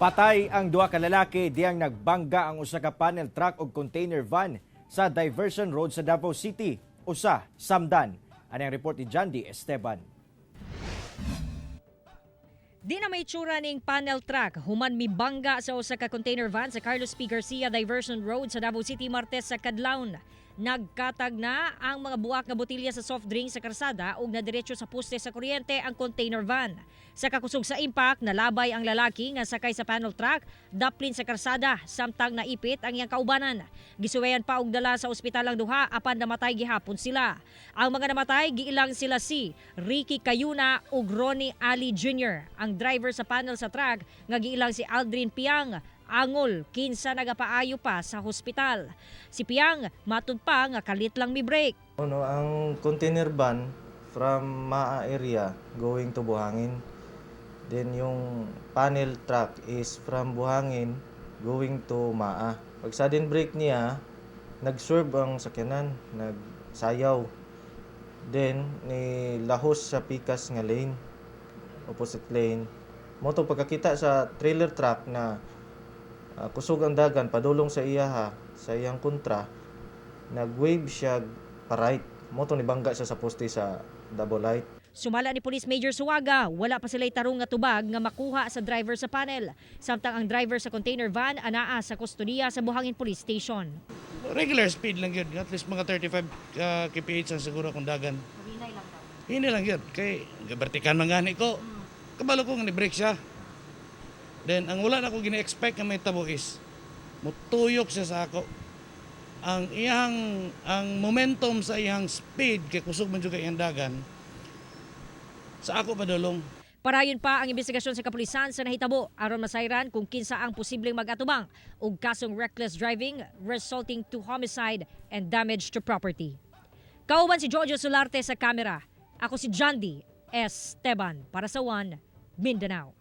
Patay ang duha ka lalaki diyang nagbangga ang usa ka panel truck og container van sa Diversion Road sa Davao City. Usa samdan. Ani ang report ni Jandy Esteban. Di na may tsura ning panel truck human mibangga sa usa ka container van sa Carlos P. Garcia Diversion Road sa Davao City Martes sa kadlawon. Nagkatag na ang mga buak nga botilya sa soft drink sa karsada ug nadiretso sa poste sa kuryente ang container van. Sa kakusog sa impact, nalabay ang lalaki nga sakay sa panel truck daplin sa karsada samtang naipit ang iyang kaubanan. Gisuwayan pa og dala sa ospital ang duha, apan namatay gihapon sila. Ang mga namatay, giilang sila si Ricky Cayuna ug Ronnie Ali Jr. Ang driver sa panel sa truck nga giilang si Aldrin Piang angol kinsa nagapaayo pa sa hospital. Si Piang matud pa nga kalit lang mi brake. Ano, ang container van from Maa area going to Buhangin. Then yung panel truck is from Buhangin going to Maa. Pag sudden brake niya, nag-swerve ang sakyanan, nagsayaw. Then ni lahos sa pikas nga lane, opposite lane. Mao to pagkakita sa trailer truck na kusog ang dagan padulong sa iya ha, sa iyang kontra, nag-wave siya pa right. Mao to nibangga siya sa poste sa double light. Sumala ni Police Major Suwaga, wala pa sila'y tarong nga tubag nga makuha sa driver sa panel. Samtang ang driver sa container van anaa sa kustodiya sa Buhangin Police Station. Regular speed lang yun. At least mga 35 kph ang siguro kung dagan. Hinay lang daw. Hindi lang yun. Kay gabertikan man gani ko. Kabalo ko nga ni-brake siya. Then, ang wala na ko gina-expect nga may tabo is, mutuyok siya sa ako. Ang momentum sa iyang speed, kay kusog man jud kay iyang dagan, sa ako padulong. Parayon pa ang investigasyon sa kapulisan sa nahitabo aron masayran kung kinsa ang posibleng mag-atubang og kasong reckless driving resulting to homicide and damage to property. Kauban si Jojo Solarte sa kamera. Ako si Jandy Esteban para sa One Mindanao.